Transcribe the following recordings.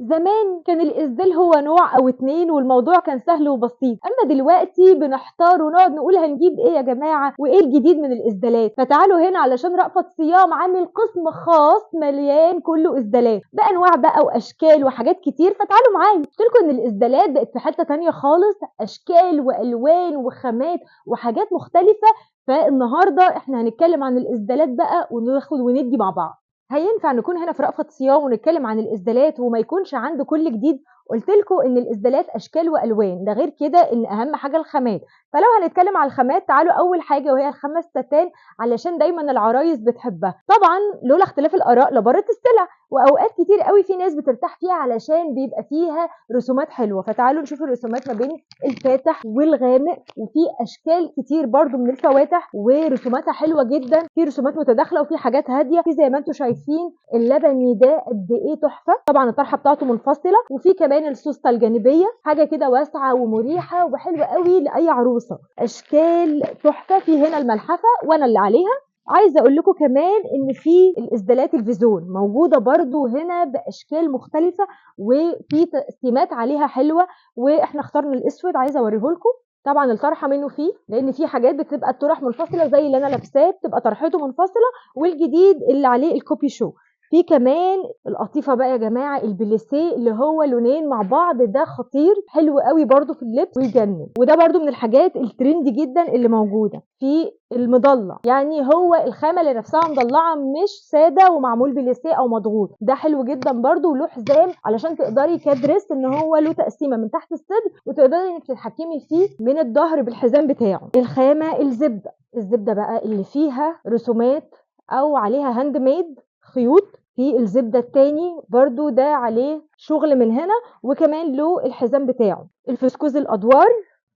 زمان كان الإسدال هو نوع أو 2 والموضوع كان سهل وبسيط، أما دلوقتي بنحتار ونقعد نقول هنجيب إيه يا جماعة وإيه الجديد من الإسدالات. فتعالوا هنا علشان رأفت صيام عامل قسم خاص مليان كله إسدالات بأنواع بقى وأشكال وحاجات كتير، فتعالوا معايا. قلت لكم إن الإسدالات بقت في حتة تانية خالص، أشكال وألوان وخامات وحاجات مختلفة. فالنهارده إحنا هنتكلم عن الإسدالات بقى وناخد وندي مع بعض. هينفع نكون هنا في رأفت صيام ونتكلم عن الإسدالات وما يكونش عنده كل جديد؟ قلت لكم ان الإسدالات اشكال والوان، ده غير كده ان اهم حاجة الخامات. فلو هنتكلم على الخامات تعالوا اول حاجة وهي الخامة الستان، علشان دايما العرايس بتحبها. طبعا لولا اختلاف الاراء لبرت السلع، واوقات كتير قوي في ناس بترتاح فيها علشان بيبقى فيها رسومات حلوة. فتعالوا نشوف الرسومات ما بين الفاتح والغامق، وفي اشكال كتير برده من الفواتح ورسوماتها حلوة جدا، في رسومات متداخلة وفي حاجات هادية. في زي ما انتم شايفين اللبني ده قد ايه تحفة، طبعا الطرحة بتاعته منفصلة، وفي كمان السوسته الجانبية، حاجة كده واسعة ومريحه وحلوه قوي لاي عروسه، اشكال تحفة. في هنا الملحفه وانا اللي عليها. عايزه اقول لكم كمان ان في الاسدالات الفيزون موجودة برده هنا باشكال مختلفة وفي تقسيمات عليها حلوة، واحنا اخترنا الاسود. عايزه اوريه لكم. طبعا الطرحة منه فيه، لان في حاجات بتبقى الطرح منفصلة زي اللي انا لابساه بتبقى طرحته منفصلة، والجديد اللي عليه الكوبي شو. في كمان القطيفه بقى يا جماعة، البليسيه اللي هو لونين مع بعض، ده خطير حلو قوي برده في اللبس ويجنن، وده برده من الحاجات الترندي جدا اللي موجودة. في المضلع، يعني هو الخامة اللي نفسها مضلعه مش ساده ومعمول بليسيه او مضغوط، ده حلو جدا برده، وله حزام علشان تقدري كدرس ان هو له تقسيمه من تحت الصدر وتقدري انك تتحكمي فيه من الظهر بالحزام بتاعه. الخامة الزبدة، الزبدة بقى اللي فيها رسومات او عليها hand made خيوط. في الزبدة التاني برضو ده عليه شغل من هنا، وكمان له الحزام بتاعه. الفسكوز الادوار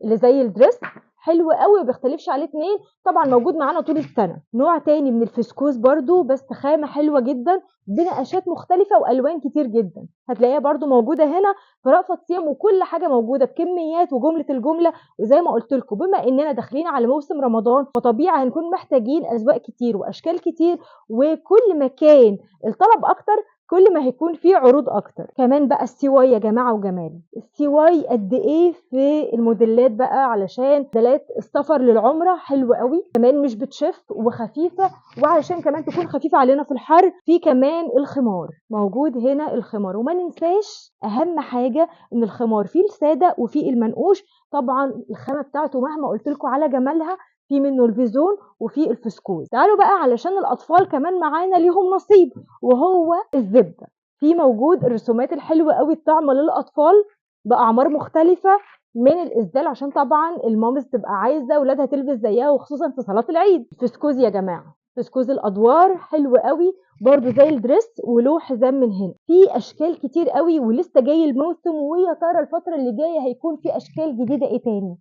اللي زي ال dress حلو قوي وبيختلفش عليه اتنين، طبعا موجود معانا طول السنة. نوع تاني من الفسكوز برضو بس خامة حلوة جدا بنقشات مختلفة والوان كتير جدا، هتلاقيها برضو موجودة هنا في رأفت صيام، وكل حاجة موجودة بكميات وجملة الجملة. وزي ما قلت لكم بما اننا داخلين على موسم رمضان فطبيعي هنكون محتاجين اذواق كتير واشكال كتير، وكل ما كان الطلب اكتر كل ما هيكون فيه عروض اكتر. كمان بقى السواي يا جماعة وجمال السواي قد ايه في الموديلات بقى، علشان موديلات السفر للعمرة حلو قوي، كمان مش بتشف وخفيفة، وعلشان كمان تكون خفيفة علينا في الحر. في كمان الخمار موجود هنا، الخمار، وما ننساش اهم حاجة ان الخمار فيه السادة وفيه المنقوش. طبعا الخامة بتاعته مهما قلت لكم على جمالها، في منه الفيزون وفي الفسكوز. تعالوا بقى علشان الاطفال كمان معانا ليهم نصيب، وهو الزبدة. في موجود الرسومات الحلوة قوي الطعمه للاطفال باعمار مختلفة من الاسدال، عشان طبعا ال moms تبقى عايزه ولادها تلبس زيها، وخصوصا في صلاة العيد. الفسكوز يا جماعة، فسكوز الادوار حلو قوي برضو زي ال dress وله حزام من هنا. في اشكال كتير قوي ولسه جاي الموسم، ويا ترى الفترة اللي جاية هيكون في اشكال جديدة ايه تاني.